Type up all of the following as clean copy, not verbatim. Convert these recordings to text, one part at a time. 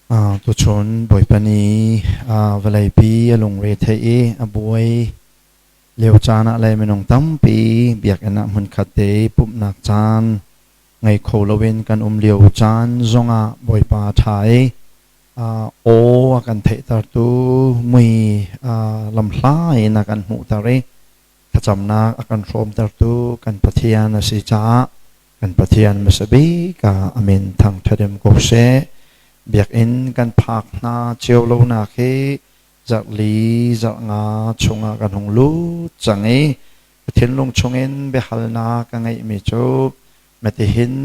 Tuchun Bawipa nih vawleipi a lungre theih i a buai lio caan ah le minung tampi biakinn ah hmunkhat te i pumhnak caan ngei kho loin kan um lio caan zongah Bawipa a ṭha i aw a kan theihtertu mui lamhla in a kan hmuhter i thlacamnak a kan hrawmtertu kan Pathian a si caah Kan Pathian hmasa bik ah a min thangṭhat in ko seh. Biakinn kan phak hna cio lonak hi zarh li zarh nga chungah kan hung lut cang i ka thinlung chungin biahalnak ka ngeihmi cu matihin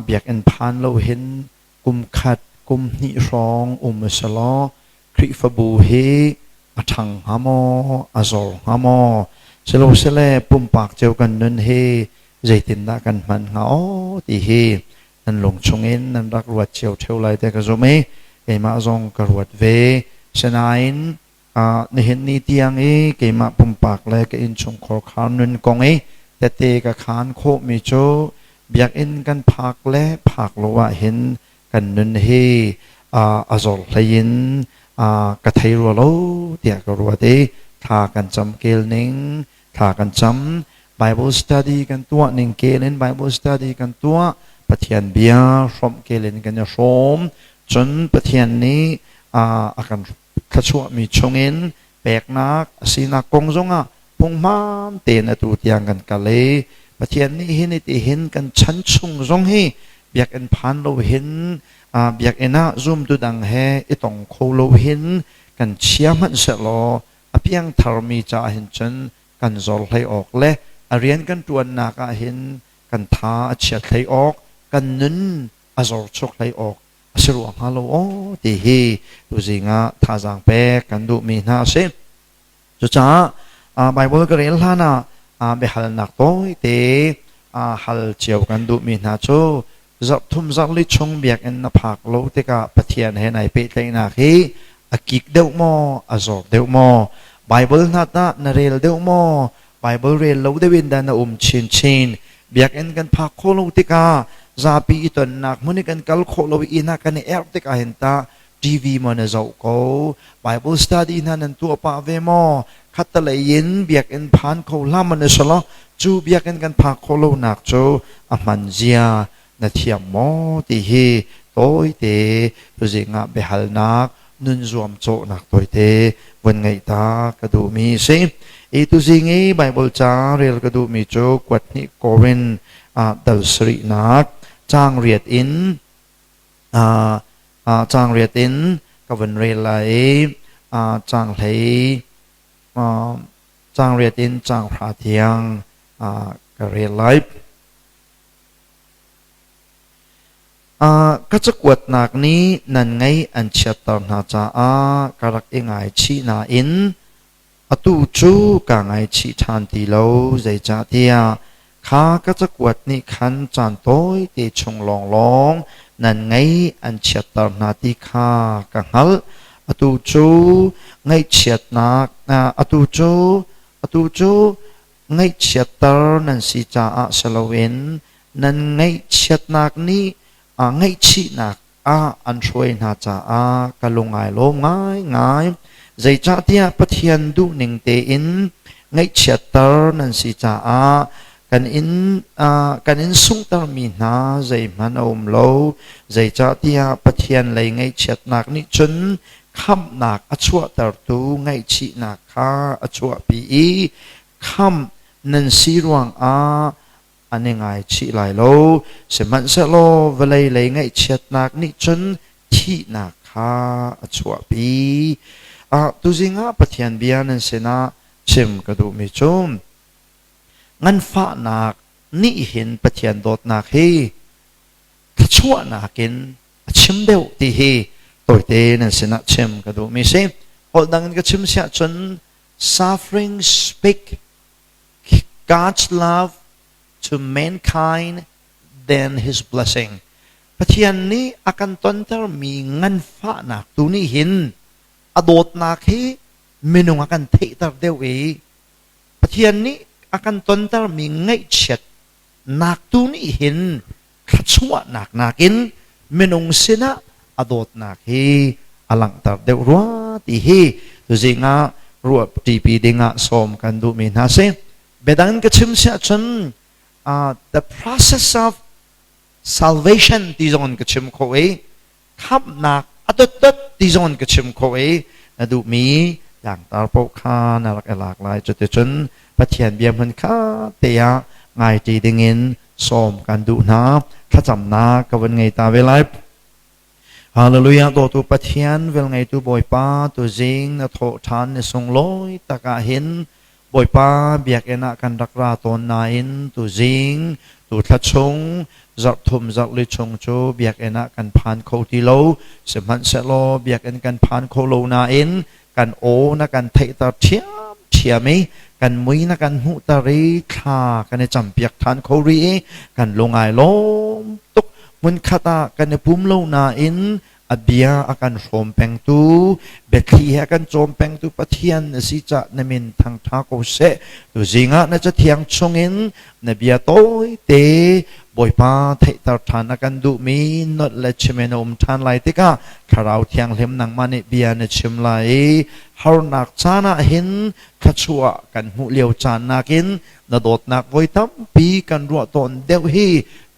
biakinn phan lo hin kum khat kum hnih hrawng um u selaw Khrihfabu hi a ṭhang hnga maw, a zor hnga maw? Silosile pumpak cio kan nun hi zeitindah kan hman hnga aw ti hi nan lung chungin nan rak ruat cio ṭheo lai te ka zumh i keimah zong ka ruat ve. Sinain nihin ni tiang i keimah pumpak le ka innchungkhar khar nun kong i tete ka khaan khawhmi cu biakinn kan phak le phak lo ah hin kan nun hi a zor hlei in ka thei rua lo tiah ka ruat i thla kan cam kel ning thla kan cam Bible study kan tuah ning kel in Bible study kan tuah Pathian bia hrawmh kel in kan i hrawm cun Pathian nih a kan thluachuahmi chungin peknak a sinak kong zongah phunghmaan tein atu tiang kan kal i Pathian nih hin iti hin kan chan chung zong hi biakinn phan lo hin biakinn ah zumtu dang he i tong kho lo hin kan chia hmanh sehlaw a piangtharmi caah hin cun kan zor hlei awk le a rian kan ṭuannak ah hin kan tha a chiat hlei awk kan nun a zor chuk hlei awk a si rua hnga lo aw ti hi tuzing ah thazaang pek kan duhmi hna a si. Cucaah Baibal ka rel hlan ah biahalnak tawite hal cio kan duhmi hna cu zarh thum zarh li chung biakinn na phak lo tikah Pathian he nai pehtlaihnak hi a kik deuh maw a zor deuh maw Baibal hna tah na rel deuh maw Baibal rel lo deuh in dah na um chinchin biakinn kan phak khawh lo tikah zapi i tonnak hmun i kan kal khawh lo i inn ah kan i erh tikah hin tah TV maw na zoh ko Bible study hna nan tuah pah ve maw khattelei in biakinn phan kho hlah man selaw cu biakinn kan phak khawh lonak cu a hman zia na thiam maw ti hi tawite tuzing ah biahalnak nun zuamcawhnak tawite vun ngeih ta ka duhmi si i tuzing i Bible ca rel ka duhmi cu kuat hnih Korin dal sarihnak caang riat in caang riat in ka vun rel lai i caang hlei caang riat in caang hra tiang ka rel lai. Ka cakuatnak nih nan ngaih an chiatter hna caah ka rak i ngaichih nain Atu cu kaa ngaichih ṭhan ti lo, zeicahtiah kha ka cakuat nih khan caan tawite chung lawnglawng nan ngaih an chiatter hna ti kha ka hngalh. Atu cu ngaihchiatnak atu cu atu cu ngaihchiatter nan si caah si loin nan ngaihchiatnak nih ngaihchihnak ah an hruai hna caah ka lung ai lawm ngaingai. Zeicahtiah Pathian duhning tein ngaihchiatter nan si caah kan in kan in sunghtermi hna zeihmanh a um lo. Zeicahtiah Pathian lei ngaihchiatnak nih cun khamhnak a chuahtertu ngaihchihnak kha a chuahpi i khamh nan si ruangah an i ngaichih lai lo. Sihmanhsehlaw vawlei lei ngaihchiatnak nih cun thihnak kha a chuahpi. Tuzing ah Pathian bia nan sinah chim ka duhmi cu nganfahnak nih hin Pathian dawtnak hi thluachuahnak in a chim deuh ti hi tawite nan sinah chim ka duhmi si. Holh dang in ka chim siah cun suffering speak God's love to mankind than his blessing. Pathian nih a kan tontermi nganfahnak tu nih hin a dawtnak hi minung a kan theihter deuh i Pathian nih a kan tontermi ngaihchiatnak tu nih hin thluachuahnak nakin minung sinah a a dawtnak hi a langhter deuh rua ti hi tuzing ah ruah ṭipi dingah sawm kan duhmi hna si. Biadang ka chim siah cun the process of salvation ti zong in ka chim kho i khamhnak a dotdot ti zong in ka chim kho i na duhmi tlangtar paoh kha na rak i lak lai. Cuticun Pathian bia hmun kha te ah ngaiṭi dingin sawm kan duh hna. Thlacamnak ka vun ngei ta ve lai. Hallelujah dawtu Pathian velngeitu Bawipa tuzing na thawh ṭhan ni sunglawi tak ah hin Bawipa biakinn ah kan rak ra tawn nain tuzing tu thla chung zarh thum zarh li chung cu biakinn ah kan phan kho ti lo. Sihmanhsehlaw biakinn kan phan kho lo nain kan aw na kan theihter ṭhiamṭhiam i kan mui na kan hmuhter i thla kan i campiak ṭhan kho rih i kan lung ai lawm tuk. Hmunkhat ah kan i pum lo nain a bia a kan hrawm pengtu, biathli he a kan cawm pengtu Pathian na si cah na min thangṭha ko seh. Tuzing ah na Cathiang chungin na bia tawite Bawipa theihter ṭhan a kan duhmi nolh le chim in a um ṭhan lai tikah Thlarau Thianghlim nangmah nih bia na chim lai i harnak caan ah hin thluachuah kan hmuh lio caan nakin na dawtnak voi tampi kan ruah tawn deuh hi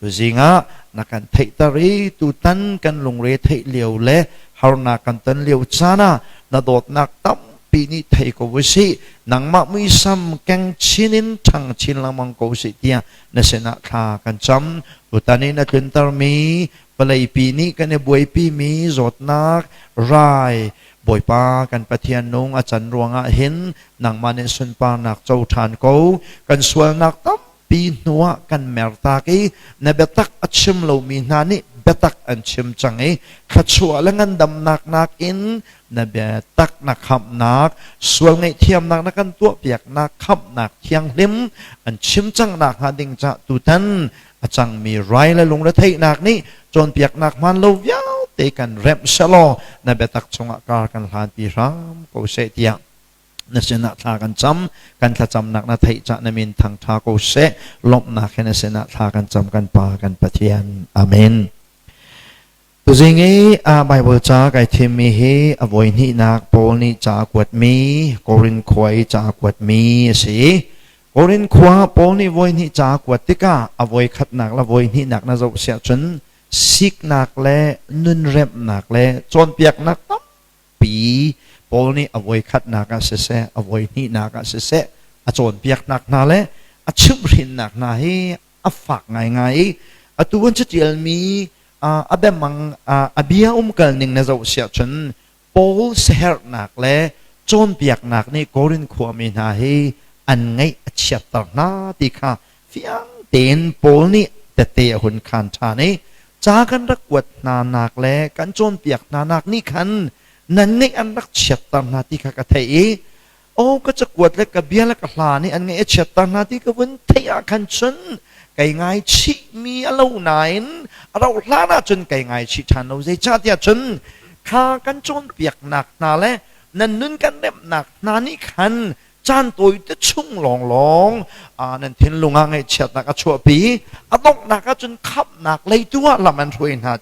tuzing ah na kan theihter i tutan kan lungre theih lio le harnak kan ton lio caan ah na dawtnak tampi nih thei ko usih, nangmah muisam keng chin in ṭhang chin lengmang ko usih tiah na sinah thla kan cam. Tutan i na tluntermi vawleipi nih kan i buaipimi zawtnak rai, Bawipa kan Pathian nung a can ruangah hin nangmah nih sunparnak co ṭhan ko. Kan sualnak tampi hnuah kan mertak i na biatak a chim lomi hna nih biatak an chim cang i thluachuah le ngandamnak nakin na biatak na khamhnak, sual ngaihthiamnak na kan tuahpiaknak khamhnak thianghlim an chim cang nakhnga ding cah tutan a cangmi rai le lungretheihnak nih cawnpiaknak hmaan lo vialte kan remh selaw na biatak chungah kar kan hlanpi hram ko seh tiah na sinah thla kan cam. Kan thlacamnak na theih cah na min thangṭha ko seh. Lawmhnak he na sinah thla kan cam, kan Pa kan Pathian. Amen. Tuzing i a Baibal ca kai thimmi hi a voi hnihnak Paul nih ca a kuatmi, Korin khua i ca a kuatmi a si. Korin khua Paul nih voi hnih ca a kuat tikah a voi khatnak le voi hnihnak na zoh siah cun siknak le nunremhnak le cawnpiaknak tampi Paul nih a voi khatnak ah siseh, a voi hnihnak ah siseh, a cawnpiaknak hna le a chimhhrinnak hna hi a fak ngaingai i atu an catialmi a biamang a bia umkal ning na zoh siah cun Paul siaherhnak le cawnpiaknak nih Korin khuami hna hi an ngaih a chiatter hna ti kha fiang tein Paul nih tette a hun khaan ṭhan i ca kan rak kuat hna nak le kan cawnpiak hna nak nih khan nan ngaih an rak chiatter hna ti kha ka theih i aw ka cakuat le ka bia le ka hla nih an ngaih a chiatter hna ti ka vun theih ah khan cun kai ngaichihmi a lo nain a rauh hlan ah cun kai ngaichih ṭhan lo. Zeicahtiah cun kha kan cawnpiaknak hna le nan nun kan remhnak hna nih khan caan tawi te chung lawnglawng nan thinlung ah ngaihchiatnak a chuahpi, a donghnak ah cun khamhnak lei tu ah lam an hruai hna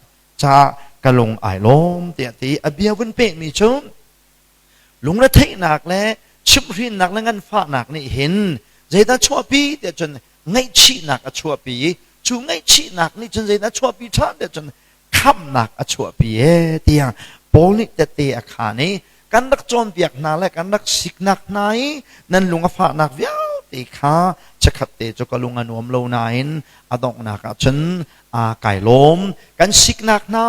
caah ka lung ai lawm tiah ti a bia vun pehmi cu lungretheihnak le chimhhrinnak le nganfahnak nih hin zeidah chuahpi tiah cun ngaihchihnak a chuahpi i cu ngaihchihnak nih cun zeidah chuahpi ṭhan tiah cun khamhnak a chuahpi e tiah Paul nih tette a khaan i kan rak cawnpiak hna le kan rak siknak hna i nan lung a fahnak vialte kha chikkhat te cu ka lung a nuam lo nain a donghnak ah cun a kai lawm. Kan siknak hna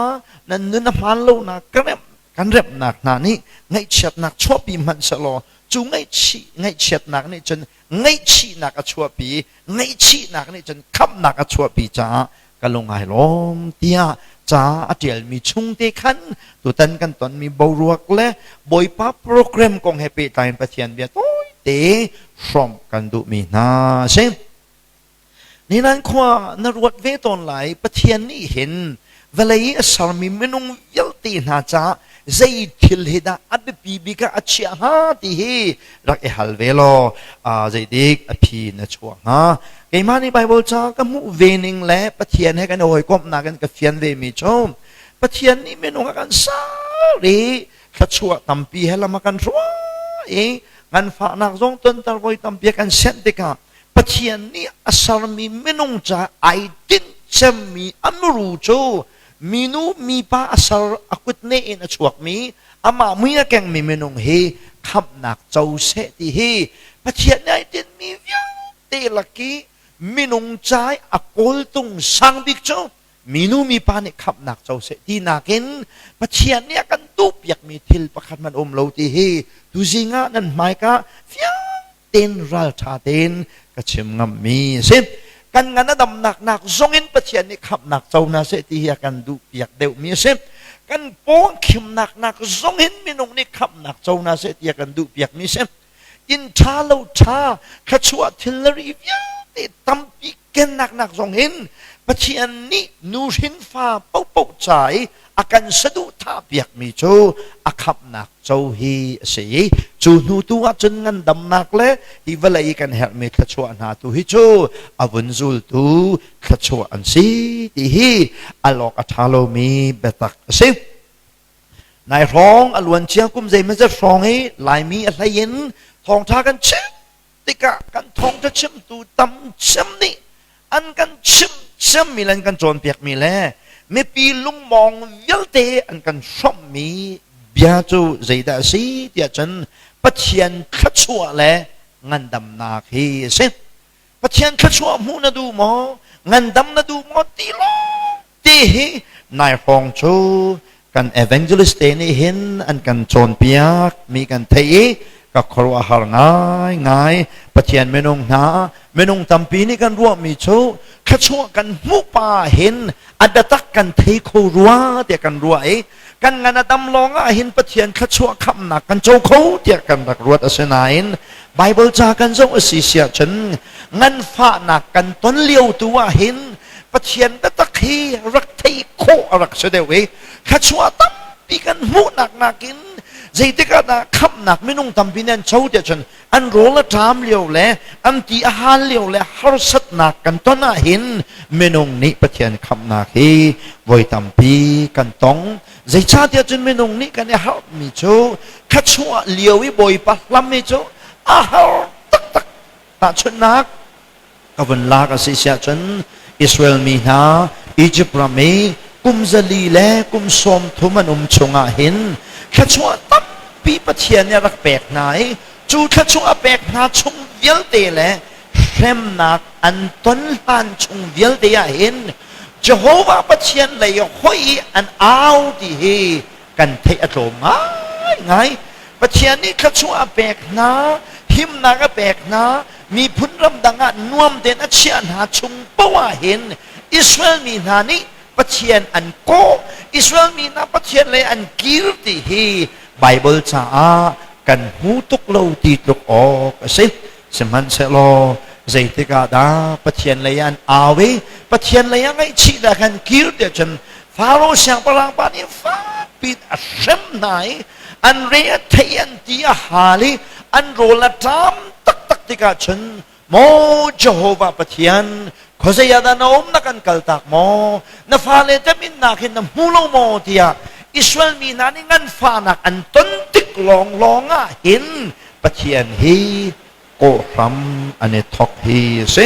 nan nun a hmaan lonak ka remh kan remhnak hna nih ngaihchiatnak chuahpi hmanh sehlaw cu ngaihchiatnak nih cun ngaihchihnak a chuahpi, ngaihchihnak nih cun khamhnak a chuahpi caah ka lung ai lawm tiah ca a ṭialmi chung te khan tutan kan tonmi boruak le Bawipa program kong he pehtlai in Pathian bia tawite hrawmh kan duhmi hna a si. Ninan khua na ruat ve tawn lai. Pathian nih hin vawlei i a sermi minung vialte hna caah zei thil hi dah a biapi bik ah a chiah hnga ti hi rak i hal ve law zeitik a phi na chuah hnga? Keimah nih Baibal ca ka hmuh ve ning le Pathian he kan i hawikomhnak in ka fian ve mi cu. Pathian nih minung a kan ser i thluachuah tampi he lam a kan hruai i nganfahnak zong tonter voi tampi a kan sianh tikah Pathian nih a sermi minung ca ai tinh cemmi a muru cu minu mipa a ser a kutne in a chuakmi amah mui a kengmi minung hi khamhnak co seh ti hi Pathian nih ai tinhmi vialte lak i minung ca i a kawltung sang bik cu minu mipa nih khamhnak co seh ti nakin Pathian nih a kan duhpiakmi thil pakhat hmanh um lo ti hi tuzing ah nan hmaika fiang tein ralṭha tein ka chim ngammi a si. Kan ngan a damnak nak zongin Pathian nih khamhnak co hna seh ti hi a kan duhpiak deuhmi a si. Kan paw khimnak nak zongin minung nih khamhnak co hna seh ti a kan duhpiakmi a si. Inn ṭha lo ṭha thluachuah thilri vialte tampi kennak nak zong hin Pathian nih nu hrinfa paohpaoh ca i a kan saduhthah piakmi cu a khamhnak co hi a si i cu hnu tu ah cun ngandamnak le hi vawlei i kan herhmi thluachuah hna tu hi cu a vun zultu thluachuah an si ti hi al awk a ṭha lomi biatak a si. Nai hrawng a luancia kum zeimawzat hrawng i Laimi a hlei in thawngṭha kan chim tikah kan thawngṭha chimtu tam cem nih an kan chim cemmi le an kan cawnpiakmi le mipi lungmawng vialte an kan hrawmhmi bia cu zeidah a si tiah cun Pathian thluachuah le ngandamnak hi a si. Pathian thluachuah hmuh na duh maw? Ngandam na duh maw? Ti lawng ti hi nai hrawng cu kan evangelist te nih hin an kan cawnpiak mi kan theih i ka khuaruahhar ngai ngai. Pathian minung hna, minung tampi nih kan ruahmi cu thluachuah kan hmuh pa hin a biatak kan thei kho rua tiah kan ruah i kan ngan a dam lawng ah hin Pathian thluachuah khamnak kan co kho tiah kan rak ruat. Asinain Bible ca kan zoh a si siah cun nganfahnak kan ton lio tu ah hin Pathian biatak hi rak theih khawh a rak si deuh i thluachuah tampi kan hmuhnak nakin zeitik ah dah khamhnak minung tampi nih an co tiah cun an rawl a ṭam lio le an ti a hal lio le harsatnak kan ton ah hin minung nih Pathian khamhnak hi voi tampi kan tong. Zeicahtiah cun minung nih kan i harhmi cu thluachuah lio i Bawipa hlam hi cu a har taktak. Tahchunhnak ka vun lak a si siah cun Israel mi hna Egypt ram i kum 400 le kum 30 an um chungah hin thluachuah tampi Pathian nih a rak pek hna i cu thluachuah a pek hna chung vialte le hremnak an ton hlan chung vialte ah hin Jehovah Pathian lei hoih i an au ti hi kan theih a tlawm ngaingai. Pathian nih thluachuah a pek hna, himnak a pek hna, miphun ramdang ah nuam tein a chiah hna chung paoh ah hin Israel mi hna nih Pathian an kawh, Israel mi hna Pathian lei an kir ti hi Bible caah kan hmu tuk lo ti tluk awk a si. Sihmanhsehlaw zeitik ah dah Pathian lei an au i Pathian lei ah ngaihchih dah kan kir tiah cun Faro siangpahrang pa nih fakpi a hrem hna i an re a thei, an ti a hal i an rawl a ṭam taktak tikah cun, "Maw Jehovah Pathian, khuazei ah dah na um? Na kan kaltak maw? Na fale teminnak hin na hmu lo maw?" tiah Israel mi hna nih nganfahnak an ton tik lawnglawng ah hin Pathian hi kawhhram an i thawk hi a si.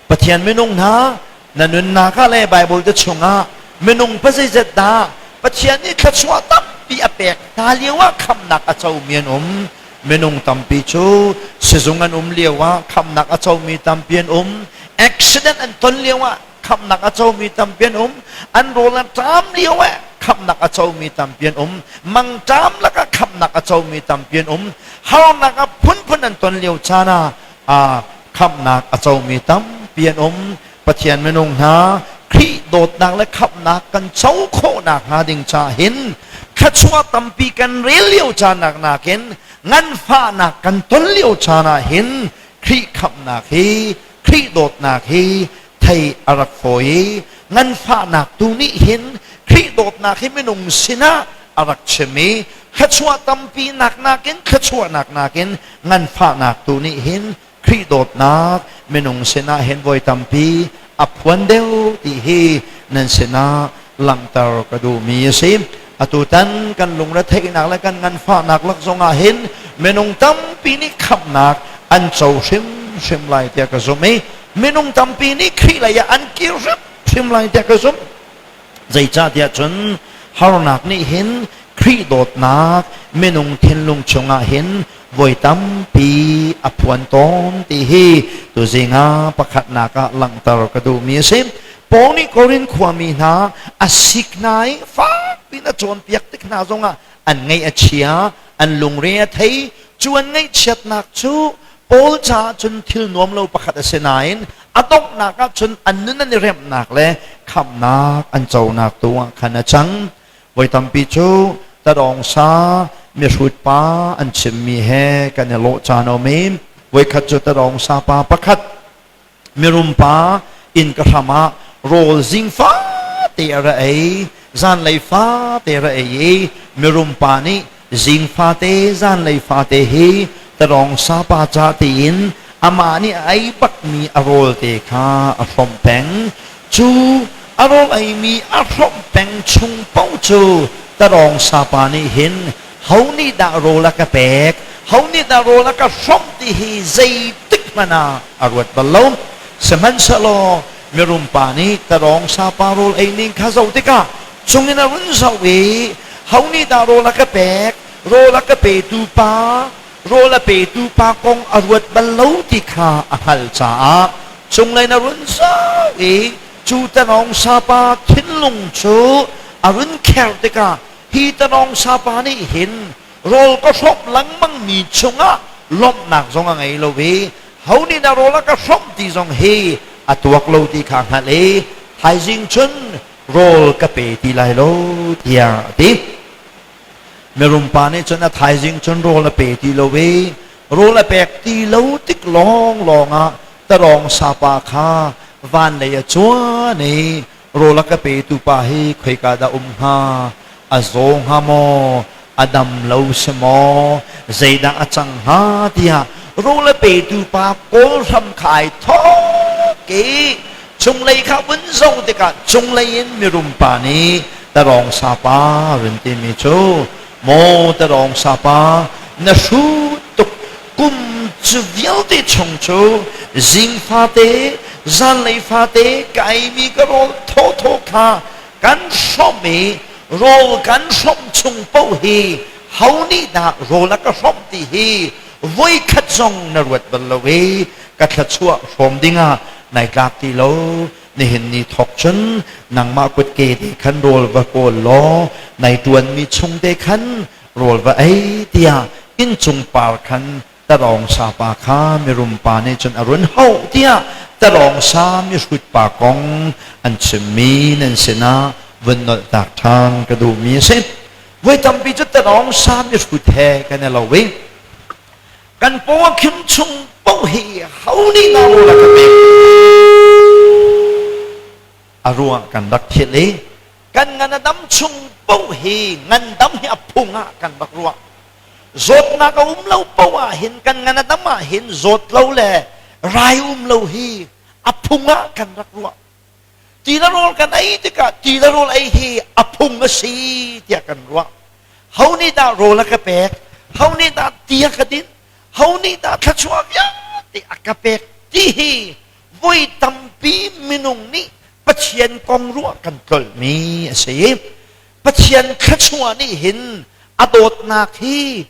Pathian minung hna, na nunnak ah le Bible te chungah minung pazeizat dah Pathian nih thluachuah tampi a pek hna lio ah khamnak a comi an um? Minung tampi cu sizung an um lio ah khamnak a comi tampi an um. Accident an ton lio ah khamnak a comi tampi an um. An rawl a ṭam lio ah khamnak a comi tampi an um. Mangṭam lakah khamnak a comi tampi an um. Harnak a phunphun an ton lio caan ah khamnak a comi tampi an um. Pathian minung hna, Khrih dawtnak le khamhnak kan co khawhnak hnga ding ca hin thluachuah tampi kan rel lio caan nakin nganfahnak kan ton lio caan ah hin Khrih khamhnak hi, Khrih dawtnak hi thei a rak fawi i nganfahnak tu nih hin Khrih dawtnak hi minung sinah a rak chim i thluachuah tampi nak nakin, thluachuahnak nakin nganfahnak tu nih hin Khrih dawtnak minung sinah hin voi tampi a phuan deuh ti hi nan sinah langhter ka duhmi a si. Atutan kan lungretheihnak le kan nganfahnak lak zongah hin minung tampi nih khamhnak an co hrimhrim lai tiah ka zumh i minung tampi nih Khrih lei ah an kir hrimhrim lai tiah ka zumh. Zeicahtiah cun harnak nih hin Khrih dawtnak minung thinlung chungah hin voi tampi a phuan tawn ti hi tuzing ah pakhatnak ah langhter ka duhmi a si. Paul nih Korin khuami hna a sik hna i fakpi in a cawnpiak tik hna zongah an ngaih a chia, an lungre a thei. Cu an ngaihchiatnak cu Paul caah cun thil nuam lo pakhat a si nain a donghnak ah cun an nun an i remhnak le khamhnak an conak tu ah khan a cang. Voi tampi cu tadawng sa mihrut pa an chimmi he kan i lawh caan a um i voikhat cu tadawng sa pa pakhat mirum pa inn ka hram ah rawl zing fate a ra ei zanlei fate ra ei i mirum pa nih zing fate zanlei fate hi tarong sapa ca tiin amah nih a ei bakmi a rawl te kha a hrawmh peng. Cu a rawl eimi a hrawmh peng chung paoh cu tarong sapa nih hin ho nih dah rawl a ka pek, ho nih dah rawl a ka hrawmh ti hi zeitik hmanh ah a ruat bal lo. Sihmanhsehlaw mirum pa nih tarong sapa rawl ei ning kha zoh tikah cungin a run zoh i ho nih dah rawl a ka pek, rawl a ka petu pa, rawl a petu pa kong a ruat bal lo ti kha a hngalh caah cunglei na run zoh i cu tanawng sapa thinlung cu a run kher tikah hi tanawng sapa nih hin rawl ka hrawmh lengmang mi chungah lawmhnak zong a ngei lo i ho nih dah rawl a ka hrawmh ti zong hi a tuak lo ti kha hngalh i thaizing cun rawl ka pe ti lai lo tiah a ti. Mirum pa nih cun a thaizing cun rawl a pe ti lo i rawl a pek ti lo tik lawnglawng ah tarong sapa kha van lei a cuan i rawl a ka petu pa hi khoika dah um hnga, a zaw hnga maw, a dam lo si maw, zeidah a cang hnga tiah rawl a petu pa kawl hram kha ai thawk i cunglei kha vun zoh tikah cunglei in mirum pa nih tarong sapa run timi cu, maw tarong sapa, na hrut tuk, kum cu vialte chung cu zing fate zanlei fate ka eimi ka rawl thawthaw kha kan hrawmh i rawl kan hrawmh chung paoh hi ho nih dah rawl a ka hrawmh ti hi voikhat zong na ruat bal lo i ka thluachuah hrawm dingah nai tlak ti lo. Nihin ni thawk cun nangmah kutke te khan rawl va kawl law nai ṭuanmi chung te khan rawl va ei tiah inncung par khan tarawng sapa kha mirum pa nih cun a run hauh tiah tarawng sa mihrut pa kong an chimmi nan sinah vun nolh tak ṭhan ka duhmi a si. Voi tampi cu tarawng sa mihrut he kan i lo i kan paw a khim chung paoh hi ho nih dah rawl a ka pek a ruah kan rak thil i kan ngan a dam chung paoh hi ngandam hi a phung ah kan rak ruah. Zawtnak a um lo paoh ah hin kan ngan a dam ah hin zawt lo le rai um lo hi a phung ah kan rak ruah. Ti le rawl kan ei tikah ti le rawl ei hi a phung a si tiah kan ruah. Ho nih dah rawl a ka pek, ho nih dah ti a ka dinh, ho nih dah thluachuah vialte a ka pek ti hi voi tampi minung nih Pathian kong ruah kan tlolhmi a si. Pathian thluachuah nih hin a dawtnak hi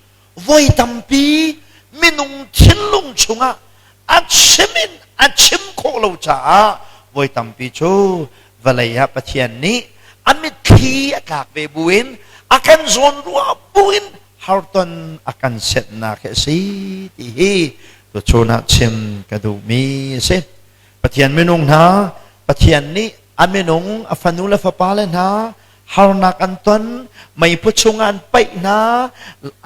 voi tampi minung thinlung chungah a chim in a chim khawh lo caah voi tampi cu vawlei ah Pathian nih a mitthli a tlak ve buin a kan zawnruah buin harton a kan setnak hi a si ti hi tuchun ah chim ka duhmi a si. Pathian minung hna, Pathian nih a minung a fanu le fapale hna harnak an ton, meiphu chungah an paih hna,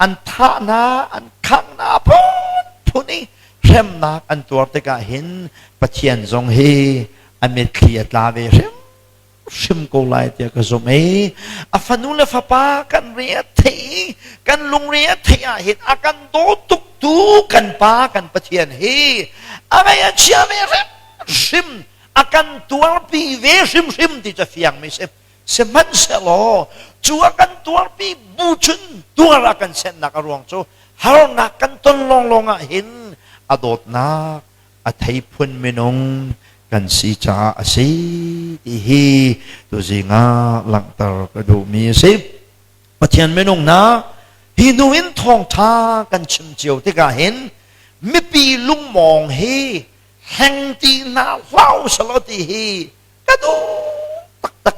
an thah hna, an khangh hna, phunphun i hremnak an tuar tikah hin Pathian zong hi a mitthli a tla ve hrimhrim ko lai tiah ka zumh i a fanu le fapa kan re a theih, kan lungre a theih ah hin a kan daw tuk tu kan Pa kan Pathian hi a ngaih a chia ve hrimhrim, a kan tuarpi ve hrimhrim ti cu fiangmi si. Sihmanhsehlaw cu a kan tuarpi bu cun tuar a kan sennak a ruang cu harnak kan ton lawnglawng ah hin a dawtnak a thei phun minung kan si caah a si ti hi tuzing ah langhter ka duhmi a si. Pathian minung hna, hi hnu in thawngṭha kan chim cio tikah hin mipi lungmawng hi hleng ti hna hlah usalaw ti hi ka duh taktak.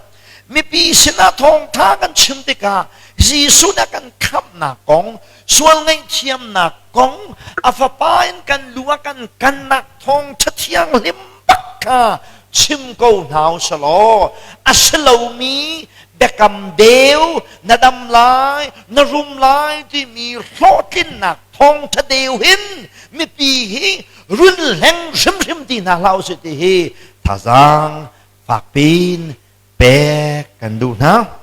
Mipi sinah thawngṭha kan chim tikah Jesuh nih a kan khamhnak kong, sual ngaihthiamnak kong, a fapa in kan lu a kan kannak thawngṭha thianghlim bak kha chim ko hna usalaw a si lomi biakam deu na dam lai, na rum lai timi hlawhtlinnak thawngṭha deu hin mipi hi run hleng hrimhrim ti hna hlah usih ti hi thazaang fakpiin pek kan duh hna.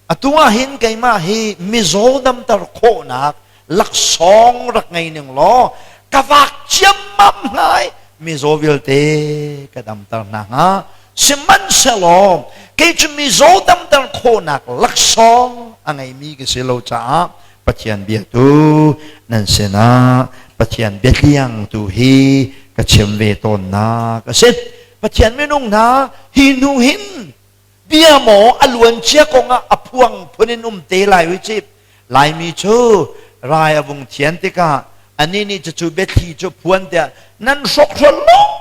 Atu ah hin keimah hi mizaw damter khawhnak laksawng rak ngei ning law ka vak ciammam hnga i mizaw vialte ka damter hna hnga. Sihmanhsehlaw kei cu mizaw damter khawhnak laksawng a ngeimi ka si lo caah Pathian bia tu nan sinah Pathian biatliang tu hi ka chim ve tawnnak a si. Pathian minung hna, hi hnu hin bia maw a luancia kongah a phuang phun in um te lai ui cip. Laimi cu rai a vung thian tikah anih nih cucu biathli cu phuan tiah nan hrokhrol lawng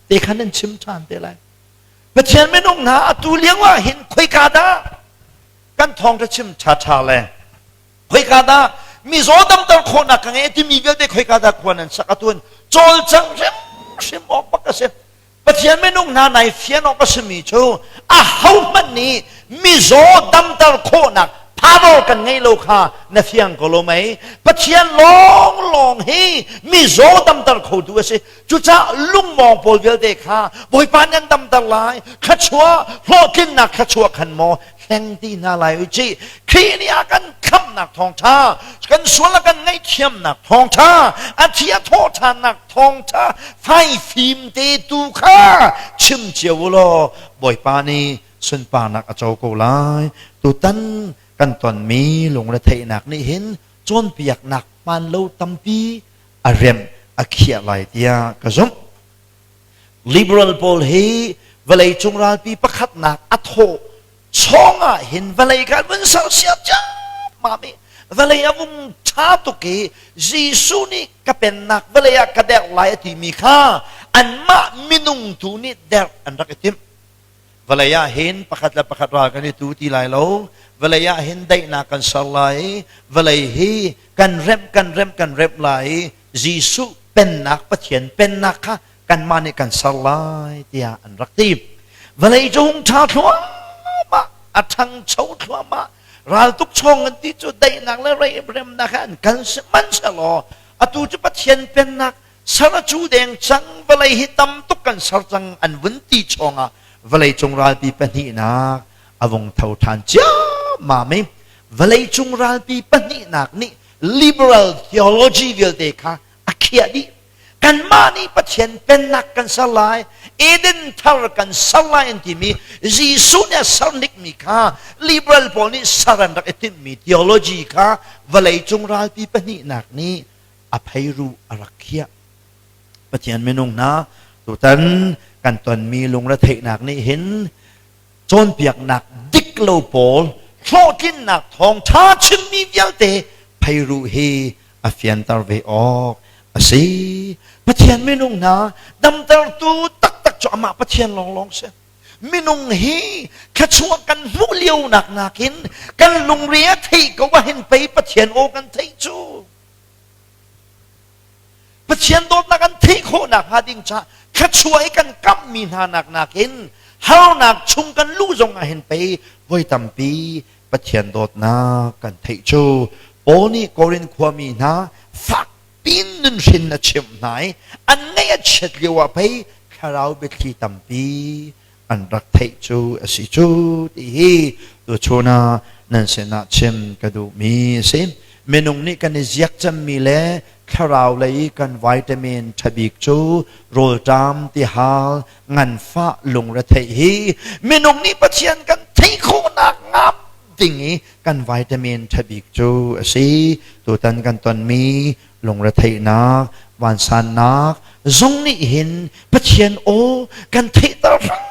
te kha nan chim ṭhan te lai. Pathian minung hna, atu lio ah hin khoika dah kan thawngṭha chim ṭhaṭha le khoika dah mizaw damter khawhnak ka ngei timi vialte khoika dah khua nan sak atuan cawlcangh hrimhrim awk bak a si. Pathian minung hna, nai fian awk a simi cu ahohmanh nih mizaw damter khawhnak power kan ngei lo kha na fiang ko lo mei? Pathian lawnglawng hi mizaw damter khotu a si. Cucaah lungmawng pawl vialte kha Bawipa nan damter lai, thluachuah, hlawhtlinnak thluachuah khan maw hleng ti hna lai u cih. Khrih nih a kan khamhnak thawngṭha, kan sual a kan ngaihthiamnak thawngṭha, a thi a thawhṭhannak thawngṭha faifim te tu kha chim cio u law Bawipa nih sunparnak a co ko lai. Tutan kan tonmi lungretheihnak nih hin cawnpiaknak hmaan lo tampi a remh a khiah lai tiah ka zumh. Liberal pawl hi vawleicung ralpi pakhatnak a thawh chawng ah hin vawlei kha vun sersiam ciammam i vawlei a vung ṭha tuk i Jesuh nih ka pennak vawlei ah ka derh lai a timi kha anmah minung tu nih derh an rak i timh. Vawlei ah hin pakhat le pakhat ral kan i tu ti lai lo. Vawlei ah hin daihnak kan ser lai i vawlei hi kan remh kan remh kan remh lai i Jesuh pennak, Pathian pennak kha kanmah nih kan ser lai tiah an rak ti. Vawlei cu hung ṭha thluahmah, a ṭhangcho thluahmah. Raltuk chawng an ti cu daihnak le remnak he an kal. Sihmanhsehlaw atu cu Pathian pennak ser a cu deng cang, vawlei hi tam tuk kan ser cang an vun ti chawngah vawleicung ralpi pahnihnak a vung tho ṭhan ciammam i vawleicung ralpi pahnihnak nih liberal theology vialte kha a khiah dih. Kanmah nih Pathian pennak kan ser lai, Eden thar kan ser lai an timi Jesuh nih a ser hnikmi kha liberal pawl nih ser an rak i timhmi theology kha vawleicung ralpi pahnihnak nih a pheiruh a rak khiah. Pathian minung hna, tutan kan tonmi lungretheihnak nih hin cawnpiaknak dik lo pawl, hlawhtlinnak thawngṭha chimmi vialte pheiruh hi a fianter ve awk a si. Pathian minung hna, damtertu taktak cu amah Pathian lawnglawng si. Minung hi thluachuah kan hmuh lio nak nakin kan lungre a theih ko ahhin pei Pathian aw kan theih cu. Pathian dawtnak an theih khawhnak hnga ding caah thluachuah i kan kamhmi hna nak nakin harnak chung kan luh zong ah hin pei voi tampi Pathian dawtnak kan theih cu. Paul nih Korin khuami hna fak pin nunhrin a chimh hna i an ngaih a chiat lio ah pei thlarau biathli tampi an rak theih cu a si cu ti hi tuchun ah nan sinah chim ka duhmi a si. Minung nih kan i ziak cemmi le thlarau lei kan vitamin ṭhabik cu rawlṭam, tihal, nganfah, lungretheih hi minung nih Pathian kan theih. khawhnak ngam ding i kan vitamin ṭha bik cu a si. Tutan kan tonmi lungretheihnak, vansannak zong nih hin Pathian aw kan theihter hram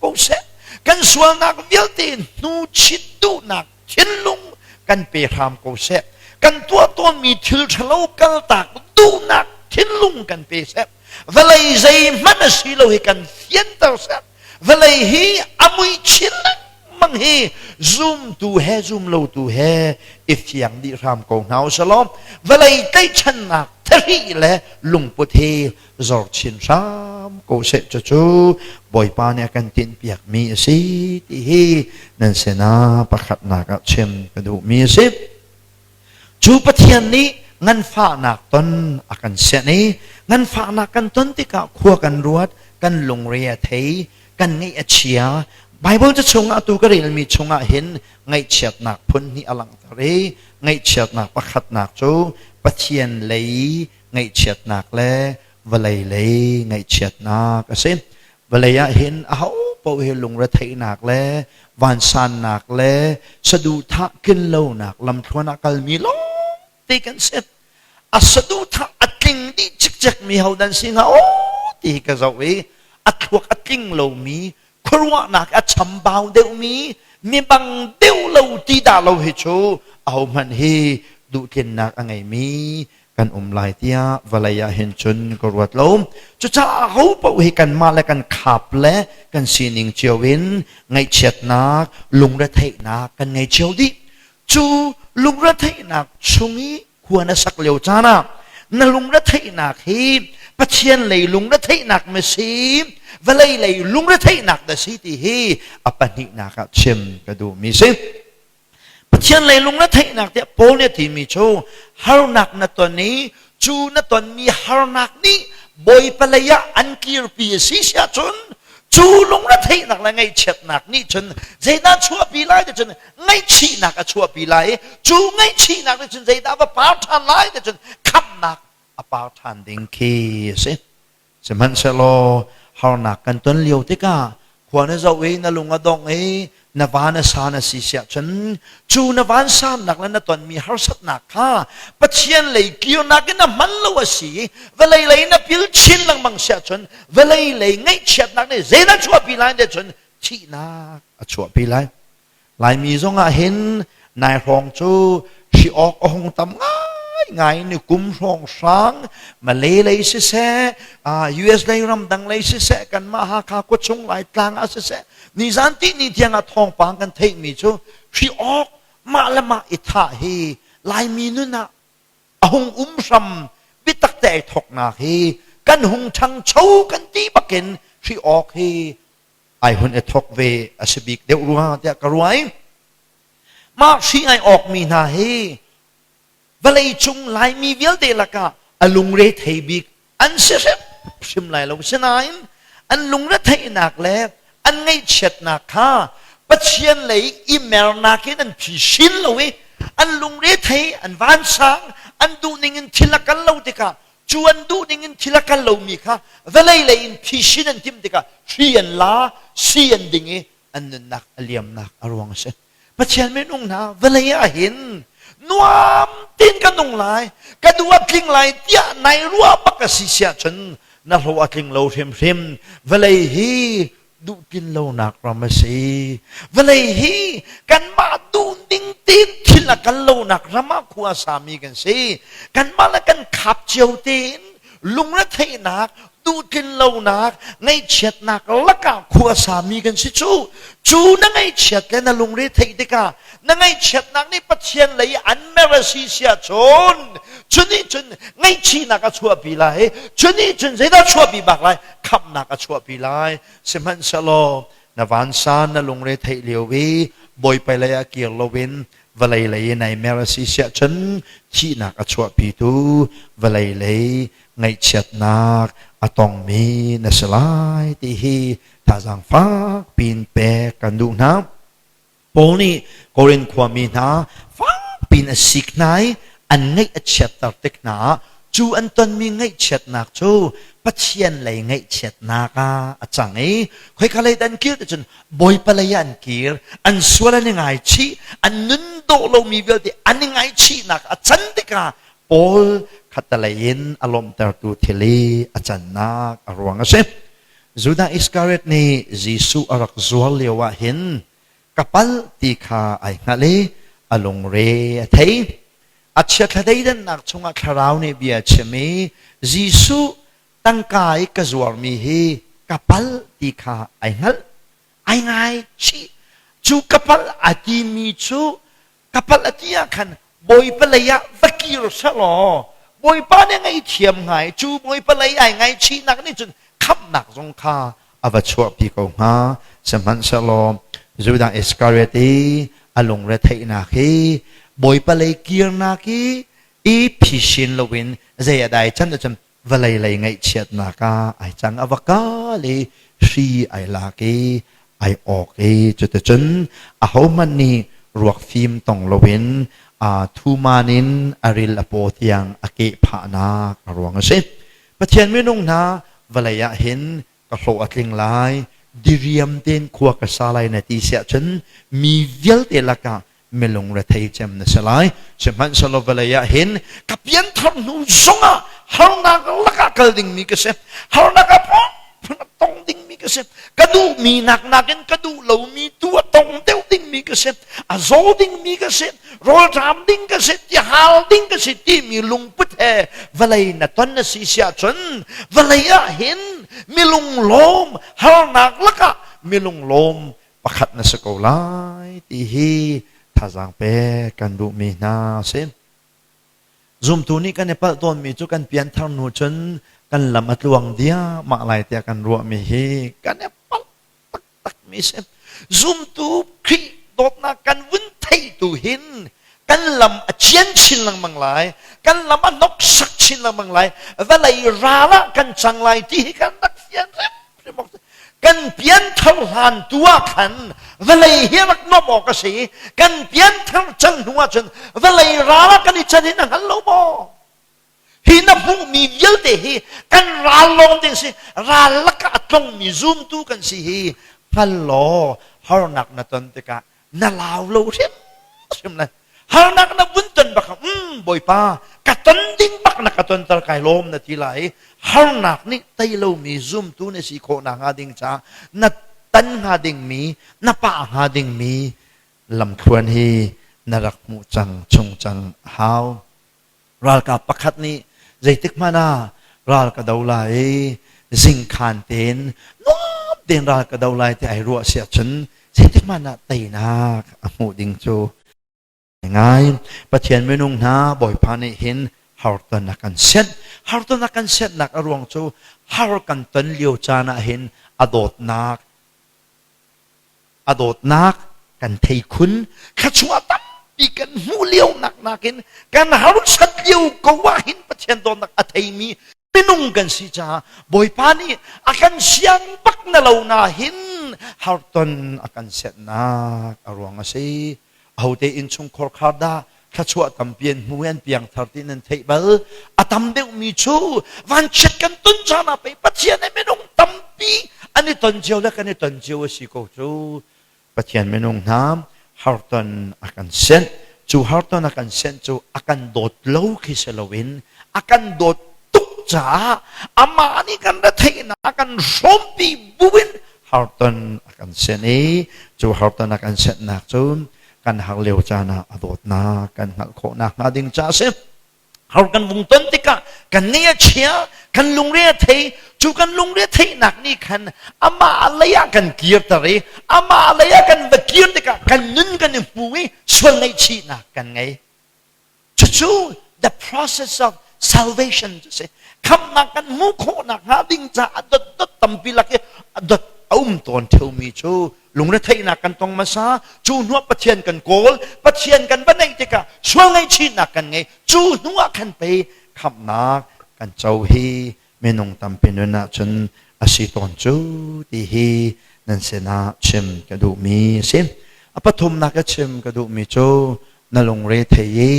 ko seh. Kan sualnak vialte hnu chit duhnak thinlung kan pe hram ko seh. Kan tuah tawnmi thil ṭhalo kaltak duhnak thinlung kan pe seh. Vawlei zeihmanh a si lo hi kan fianter seh. Vawlei hi a mui chin lengmang hi zumtu he zumlotu he i fiang dih hram ko hna u selaw vawlei tlaihchannak thahri le lungput hi zor chin hram ko seh. Cucu Bawipa nih a kan tinhpiakmi a si ti hi nan sinah pakhatnak ah chim ka duhmi a si. Cu Pathian nih nganfahnak ton a kan sianh i nganfahnak kan ton tikah khua kan ruat, kan lungre a thei, kan ngaih a chia. Baibal ca chungah atu ka relmi chungah hin ngaihchiatnak phun hnih a langhter i ngaihchiatnak pakhatnak cu Pathian lei ngaihchiatnak le vawlei lei ngaihchiatnak a si. Vawlei ah hin aho paoh hi lungretheihnak le vansannak le saduhthah tlinlonak lamthluan ah kalmi lawngte kan si. A saduhthah a tling dih cikcek mi ho dan si hnga aw ti hi ka zoh i a thluak a tling lomi, khuaruahnak a chambau deuhmi, mi bang deuh lo ti dah lo hi cu ahohmanh hi duhtlinnak a ngeimi kan um lai tiah vawlei ah hin cun ka ruat lo. Cucaah aho paoh hi kanmah le kan khap le kan sining cio in ngaihchiatnak, lungretheihnak kan ngei cio dih. Cu lungretheihnak chung i khua na sak lio caan ah na lungretheihnak hi Pathian lei lungretheihnak ma si, vawlei lei lungretheihnak dah si ti hi a pahnihnak ah chim ka duhmi si. Pathian lei lungretheihnak tiah Paul nih a timi cu harnak na ton i cu na tonmi harnak nih Bawipa lei ah an kirpi a si si ahcun cu lungretheihnak le ngaihchiatnak nih cun zeidah chuahpi lai ti cun ngaihchihnak a chuahpi lai i cu ngaihchihnak nih cun zeidah va par ṭhan lai ti cun khamhnak a par ṭhan ding khi a si. Sihmanhsehlaw harnak kan ton lio tikah khua na zoh i na lung a dongh i na van a san a si siah cun cu na vansannak le na tonmi harsatnak kha Pathian lei kirnak in a hman lo a si i vawlei lei na pil chin lengmang siah cun vawlei lei ngaihchiatnak nih zeidah chuahpi lai tiah cun thihnak a chuahpi lai. Laimi zongah hin nai hrawng cu hri awk a hung tam ngaingai ni kum hrawng hrang Malay lei siseh, US lei ramdang lei siseh, kanmah Hakha khuachung Laitlang ah siseh, nizan ti ni tiang ah thawngpang kan theihmi cu hri awk mah le mah i thah hi Laimi nun ah a hung um hram biatak te ai thawknak hi kan hung ṭhangcho kan ti bakin hri awk hi ai hun i thok ve a si bik deuh rua tiah ka ruah i mah hri ai awkmi hna hi vawlei cung Laimi vialte lakah a lungre thei bik an si hrimhrim lai lo. Sinain an lungre theihnak le an ngaihchiatnak kha Pathian lei i mernak in an phisin lo i an lungre thei an vansang an duhning in thil a kal lo tikah cu an duh ning in thil a kal lomi kha vawlei lei in phisin an timh tikah hri an la, si an ding i an nunnak a liamnak a ruang a si. Pathian minung hna, vawlei ah hin nuam tein ka nung lai, ka duh a tling lai tiah nai ruah bak a si siah cun na hlawh a tling lo hrimhrim. Vawlei hi duhtlin lonak ram a si. Vawlei hi kanmah duh ning tein thil a kal lonak ram ah khua a sami kan si. Kanmah le kan khap cio tein lungretheihnak, duhtlin lonak, ngaihchiatnak lakah khua a sami kan si cu. Cu na ngaihchiat le na lungre theih tikah na ngaihchiatnak nih Pathian lei an mer a si siah cun cu nih cun ngaihchihnak a chuahpi lai. Cu nih cun zeidah chuahpi bak lai? Khamhnak a chuahpi lai. Sihmanhsehlaw na vansan na lungre theih lio i Bawipa lei ah kir loin vawlei lei in ai mer a si siah cun thihnak a chuahpitu vawlei lei ngaihchiatnak a tongmi na si lai ti hi thazaang fak pin pek kan duh hna. Paul nih Korin khuami hna fakpi in a sik hna i an ngaih a chiatter tik hna ah. Cu an tonmi ngaihchiatnak cu Pathian lei ngaihchiatnak ah a cang i khoika lei dah an kir ti cun Bawipa lei ah an kir. An sual an i ngaichih, an nun dawh lomi vialte an i ngaichihnak a can tikah Paul khattelei in a lawmhtertu thil i a cannak a ruang a si. Judah Iskariot nih Jesuh a rak zuar lio ah hin ka palh ti kha ai hngalh i a lungre a thei. A chiathla thleidannak chungah thlarau nih bia a chim i Jesuh tangka i ka zuarmi hi ka palh ti kha ai hngalh. Ai ngaichih. Cu ka palh a timi cu ka palh a ti ah khan Bawipa lei ah va kir selaw Bawipa nih ngaihthiam hnga i cu Bawipa lei ai ngaichihnak nih cun khamhnak zong kha a va chuahpi ko hnga. Sihmanhsehlaw Judah Iskariot i a lungretheihnak hi Bawipa lei kirnak i i phisin loin zei a dai can ahcun vawlei lei ngaihchiatnak ah ai cang. A va kal i hri ai lak i ai awk i cuticun ahohmanh nih ruak fim tong loin thuman in a ril a paw tiang a keh phahnak a ruang a si. Pathian minung hna, vawlei ah hin ka hlawh a tling lai, diriam tein khua ka sa lai na ti siah cun mi vialte lakah milung rethei cem na si lai. Sihmanhsehlaw vawlei ah hin ka pianthar hnu zongah harnak lakah kal dingmi ka si, harnak ah phun a tong dingmi ka si, ka duhmi nak nakin ka duh lomi tu a tong deuh dingmi ka si, a zaw dingmi ka si, rawlṭam ding ka si, tihal ding ka si timi lungput he vawlei na ton na si siah cun vawlei ah hin milung lawm, harnak lakah milung lawm pakhat na si ko lai ti hi thazaang pek kan duhmi hna a si. Zumtu nih kan i palh tawnmi cu kan pianthar hnu cun kan lam a tluang diahmah lai tiah kan ruahmi hi kan i palh taktakmi si. Zumtu Khrih dawtnak kan vun theitu hin kan lam a cian chin lengmang lai, kan lam a hnoksak chin lengmang lai, vawlei ral ah kan cang lai ti hi kan rak fian hrimhrim awk. Kan pianthar hlan tu ah khan vawlei hi rak nuamh awk a si. Kan pianthar cang hnu ah cun vawlei ral ah kan i can in a hngal lo maw? Hi na hmuhmi vialte hi kan ral lawng ding si. Ral lakah a tlongmi zumtu kan si hi hngal law harnak na ton tikah na lau lo hrimhrim lai. Harnak na vun ton bak, Bawipa, ka ton ding bak na ka tonter, kai lawm na ti lai. Harnak nih tei lomi zumtu na si khawh nak hnga ding caah na tan hnga dingmi, na pah hnga dingmi lamthluan hi na rak hmuh cang chung cang a hau. Ralkap pakhat nih zeitik hmanh ah ral ka do lai i zingkhan tein nuam tein ral ka do lai ti ai ruah si ahcun zeitik hmanh ah teinak a hmuh ding cu ngai. Pathian minung hna, Bawipa nih hin harton a kan senh. Harton a kan senhnak a ruang cu har kan ton lio caan ah hin a dawtnak a dawtnak kan thei khun. Thluachuah tampi kan hmuh lio nak nakin kan harsat lio ko ah hin Pathian dawtnak a theimi minung kan si caah Bawipa nih a kan siang bak na lo na hin harton a kan setnak a ruang a si. Ahote innchungkhar khar dah thluachuah tampi an hmu i an piangthar ti nan theih bal? A tam deuhmi cu vanchiat kan ton caan ah pei Pathian he minung tampi an i ton cio le kan i ton cio a si ko cu. Pathian minung hna, harton a kan senh. Cu harton a kan senh cu a kan dawt lo khi si loin a kan dawt tuk caah amah nih kan retheihnak a kan hrawmpi buin harton a kan senh i cu harton a kan senhnak cu kan har lio caan ah a dawtnak kan hngalh khawh nakhnga ding caah a si. Har kan vung ton tikah kan ngaih a chia, kan lungre a thei. Cu kan lungre theihnak nih khan amah lei ah kan kirter i amah lei ah kan va kir tikah kan nun kan i hmu i sual ngaihchihnak kan ngei. Cucu the process of salvation cu si. Khamhnak kan hmuh khawhnak hnga ding caah dot dot tampi lak i dot a um tawn ṭheumi cu lungretheihnak kan tong hmasa. Cu hnuah Pathian kan kawl, Pathian kan va neih tikah sual ngaihchihnak kan ngei. Cu hnuah khan pei khamhnak kan co hi minung tampi nun ahcun a si tawn cu ti hi nan sinah chim ka duhmi a si. A pathumnak a chim ka duhmi cu na lungre thei i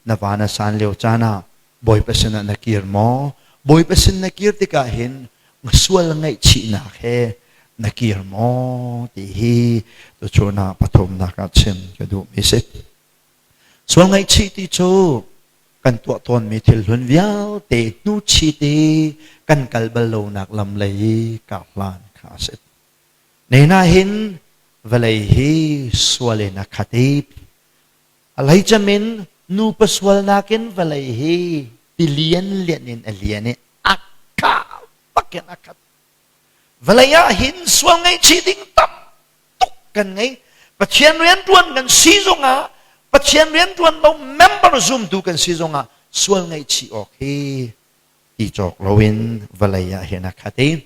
na van a san lio caan ah Bawipa sinah na kir maw? Bawipa sin na kir tikah hin sual ngaihchihnak he na kir maw ti hi tuchun ah pathumnak ah chim ka duhmi si. Sual ngaihchih ti cu kan tuah tawnmi thil hlun vialte hnuchit i kan kal bal lonak lam lei i karhlan kha a si. Nena hin vawlei hi sual in a khat i a hleicem in nupa sualnak in vawlei hi tilian lian in a lian i a kah bakin a khat. Vawlei ah hin sual ngaihchih ding tam tuk kan ngei. Pathian rianṭuan kan si zongah Pathian rianṭuan lo member zumtu kan si zongah sual ngaihchih awk hi ti cawk loin vawlei ah hin a khat i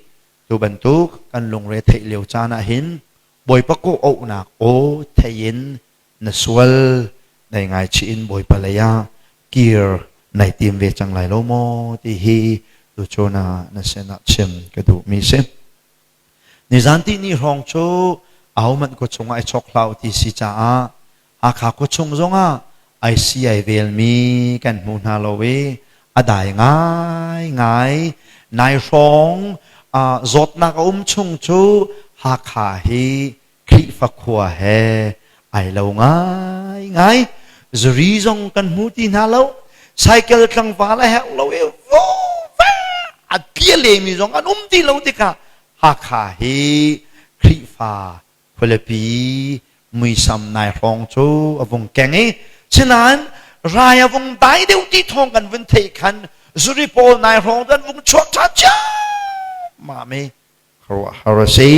tu bantuk kan lungre theih lio caan ah hin Bawipa kawh auhnak aw thei in na sual nai ngaichih in Bawipa lei ah kir nai tim ve cang lai lo maw ti hi tuchun ah na sinah chim ka duhmi si. Nizan ti ni hrawng cu ahohmanh khuachung ah i chok hlah u ti si caah Hakha khuachung zongah ai si ai velmi kan hmu hna lo i a dai ngaingai. Nai hrawng zawtnak a um chung cu Hakha hi Khrihfa khua he ai lo ngaingai. Zuri zong kan hmu ti hna lo. Cycle tlangval a herh lo i a pia lemi zong an um ti lo tikah Hakha hi Khrihfa khualipi muisam nai hrawng cu a vung keng i sinain rai a vung dai deuh ti thawng kan vun theih khan zuri pawl nai hrawng cu an vung chuak ṭhan ciammam i khuaruahhar a si.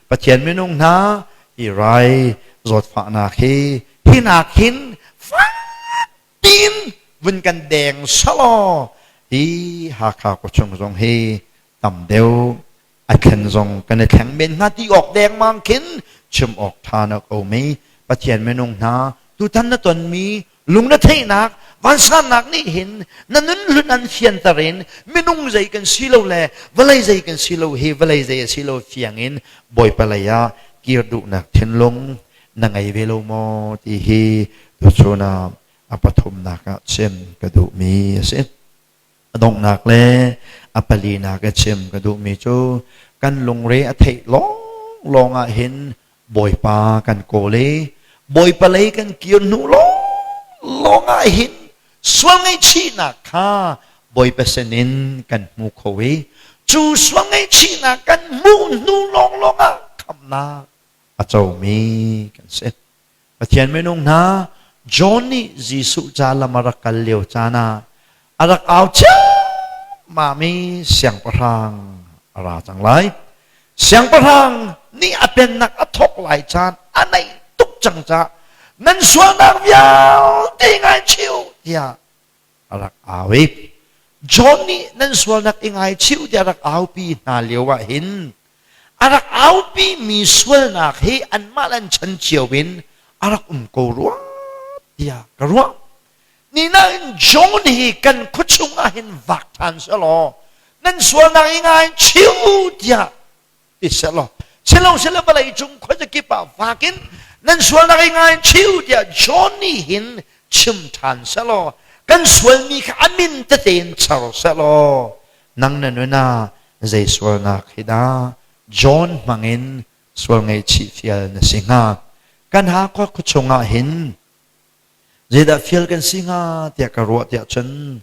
Pathian minung hna, hi rai zawtfahnak hi hinak hin fak piin vun kan deng selaw hi Hakha khuachung zong hi tam deuh a thlen zong kan i thleng men hnga ti awk dengmang khin chim awk ṭha na ko mi Pathian minung hna, tutan na tonmi lung na theihnak vansannak nih hin na nun hlun an fianter in minung zei kan si lo le vawlei zei kan si lo hi vawlei zei a si lo fiang in Bawipa lei ah kir duhnak thinlung na ngei ve lo maw ti hi tuchun ah a pathumnak ah chim ka duhmi a si. A donghnak le a palinak i chim ka duhmi cu kan lungre a theih lawnglawng ah hin Bawipa kan kawl i Bawipa lei kan kir hnu lawnglawng ah hin sual ngaihchihnak kha Bawipa sinin kan hmu kho i cu sual ngaihchihnak kan hmuh hnu lawnglawng ah khamhnak a comi kan si. Pathian minung hna, John nih Jesuh ca lam a rak kal lio caan ah a rak au ciammam i siangpahrang a ra cang lai. Siangpahrang nih a pennak a thawk lai caan a naih tuk cang caah nan sualnak vialte ngaichih u tiah a rak au i John nih nan sualnak i ngaichih u tiah a rak aupi hna lio ah hin a rak aupi mi sualnak hi anmah le an chan cio in a rak um ko rua tiah ka ruah. Ni nain John hi kan khuachung ah hin vak ṭhan selaw nan sualnak i ngai chiu tiah ti selaw silo silo vawlei cung khuazakip ah vak in nan sualnak i ngai chiu tiah John nih hin chim ṭhan selaw kan sualmi kha a min tete in char selaw nang na nun ah zei sualnak hi dah John hmangin sual ngaihchih fial na si hnga? Kan Hakha khuachung ah hin zeidah fial kan si hnga tiah ka ruah tiah cun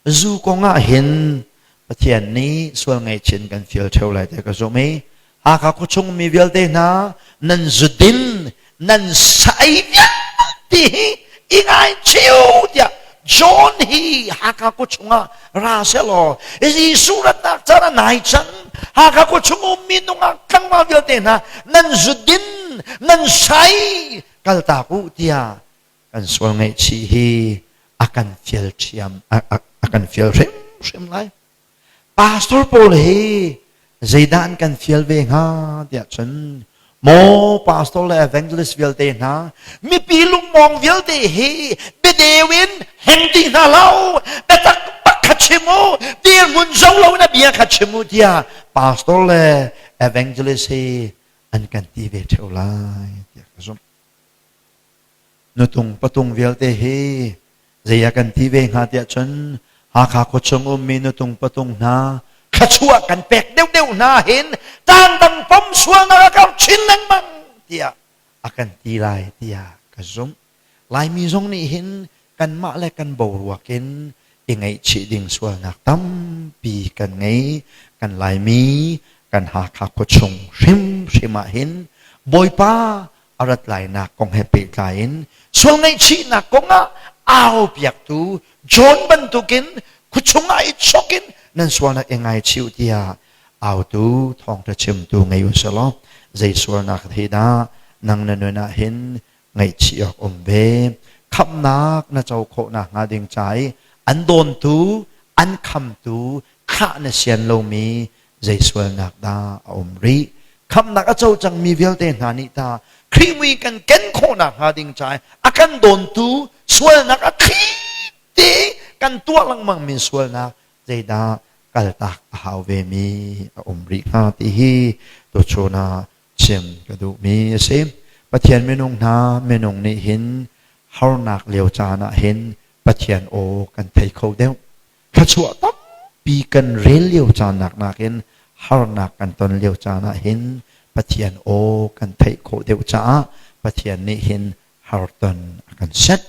zu kong ah hin Pathian nih sual ngaihchin kan fial ṭheo lai tiah ka zumh i Hakha khuachung mi vialte hna nan zudin nan sa ei vialte hi i ngaichih u tiah John hi Hakha khuachung ah ra selaw Jesuh ratnak caan a nai cang. Hakha khuachung ummi nungak tlangval vialte hna nan zudin nan sai kaltak u tiah kan sual ngaihchih hi a kan fial ṭhiam a kan fial hrimhrim lai. Pastor pawl hi zeidah an kan fial ve hnga tiah cun maw pastor le evangelist vialte hna, mipi lungmawng vialte hi biadeu in heng ti hna lo, biatak bak kha chim u, dirhmun zo lo in a bia kha chim u tiah pastor le evangelist hi an kan ti ve ṭheo lai tiah ka zumh. Nutung patung vialte hi zei a kan ti ve hnga tiah cun. Hakha khuachung ummi nutung patung hna thluachuah kan pek deuhdeuh hna hin tangdang pom sualnak a karh chin lengmang tiah a kan ti lai tiah ka zumh. Laimi zong nih hin kanmah le kan boruak in i ngaihchih ding sualnak tampi kan ngei. Kan Laimi, kan Hakha khuachung hrimhrim ah hin Bawipa a rat lainak kong he pehtlai in sual ngaihchihnak kong ah au piaktu John bantukin khuachung ah i chok in nan sualnak i ngaichih tiah autu thawngṭha chimtu ngei u selaw zei sualnak hi dah nang na nun ah hin ngaihchih awk um ve. Khamhnak na co khawh nakhnga ding ca i an dawntu, an khamtu thlah na sian lomi zei sualnak dah a um rih. Khamhnak a co cangmi vialte hna nih ta Khrih mui kan ken khawh nakhnga ding ca i a kan dawntu sualnak a thli te kan tuah lengmangmi sualnak zeidah kaltak a hau vemi a um rih hnga ti hi tuchun ah chim ka duhmi a si. Pathian minung hna minung nih hin harnak lio caan ah hin Pathian aw kan thei kho deuh. Thluachuah tampi kan rel lio caan nak nakin harnak kan ton lio caan ah hin Pathian aw kan theih khawh deuh caah Pathian nih hin harton a kan set.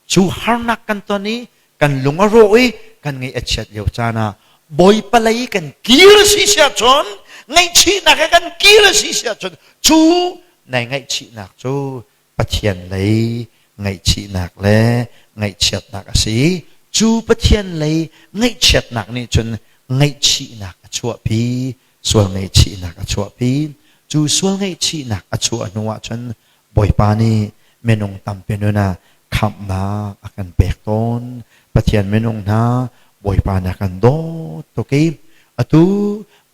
Cu harnak kan ton i kan lung a rawh i kan ngaih a chiat lio caan ah Bawipa lei kan kir si siah cun ngaihchihnak he kan kir si siah cun cu nai ngaihchihnak cu Pathian lei ngaihchihnak le ngaihchiatnak a si. Cu Pathian lei ngaihchiatnak nih cun ngaihchihnak a chuahpi, sual ngaihchihnak a chuahpi. Cu sual ngaihchihnak a chuah hnu ah cun Bawipa nih minung tampi nun ah khamhnak a kan pek tawn. Pathian minung hna Bawipa nih a kan dawt tuk i atu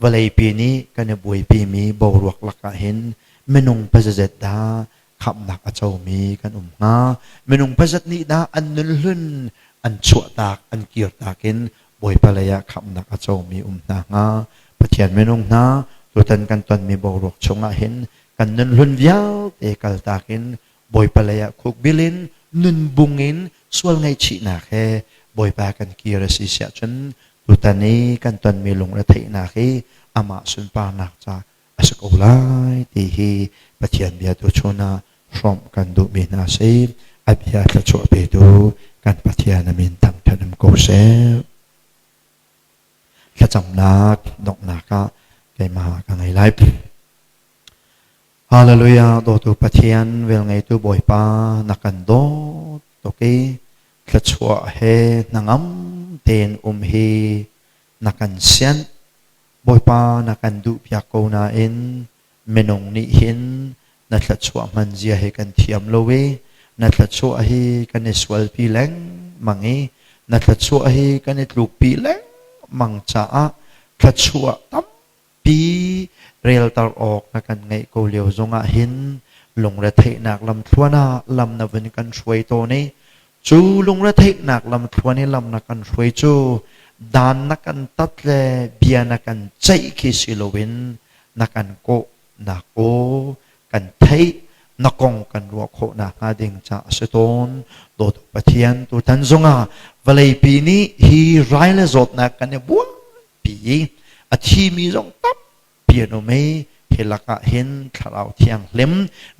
vawleipi nih kan i buaipimi boruak lakah hin minung pazazet dah khamhnak a comi kan um hnga. Minung pazat nih dah an nun hlun an chuahtak an kirtak in Bawipa lei ah khamhnak a comi um hna hnga. Pathian minung hna tutan kan tonmi boruak chungah hin kan nun hlun vialte kaltak in Bawipa lei ah khukbil in nun bung in sual ngaihchihnak he Bawipa kan kir a si siah cun tutan i kan tonmi lungretheihnak hi amah sunparnak ca a si ko lai ti hi Pathian bia tu chun ah hrawmh kan duhmi hna si. A bia thluachuah petu kan Pathian a min thangṭhat um ko seh. Thlacamnak donghnak ah keimah ka ngei lai. Hallelujah, dawtu Pathian, velngeitu Bawipa, na kan dawt tuk i thluachuah he hnangam tein um hi na kan sianh. Bawipa na kan duhpiak ko nain minung nih hin na thluachuah hman zia hi kan thiam lo i na thluachuah hi kan i sualpi lengmang i na thluachuah hi kan i tlukpi lengmang caah thluachuah tam pi relter awk na kan ngeih ko lio zongah hin lungretheihnak lamthluan ah lam na vun kan hruai tawn i cu lungretheihnak lamthluan i lam na kan hruai cu dan na kan tat le bia na kan ceih khi si loin na kan kawh nak aw kan theih na kong kan ruah khawh nakhnga ding ca a si tawn. Dawtu Pathian, tutan zongah vawleipi nih hi rai le zawtnak kan i buaipi i a thimi zong tampi an um i hi lakah hin Thlarau Thianghlim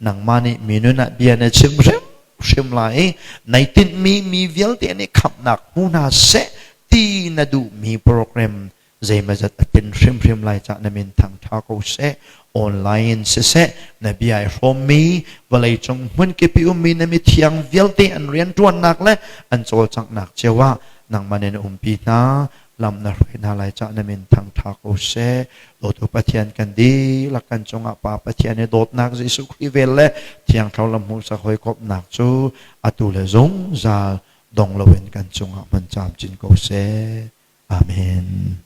nangmah nih mi nun ah bia na chim hrimhrim lai i nai tinhmi mi vialte nih khamhnak hmu hna seh ti na duhmi program zeimazat a tin hrimhrim lai cah na min thangṭha ko seh. Online in siseh, na bia i hrawmmi vawleicung hmunkip i ummi na mithiang vialte an rianṭuannak le an cawlcanghnak cio ah nangmah nih na umpi hna, lam na hruai hna lai cah na min thangṭha ko seh. Dawtu Pathian, kan dihlak kan cungah Pa Pathian i dawtnak, Jesuh Khrih vel le Thiang Thlarau lam hmuhsak hawikomhnak cu atu le zungzal dong loin kan cungah hman camcin ko seh. Amen.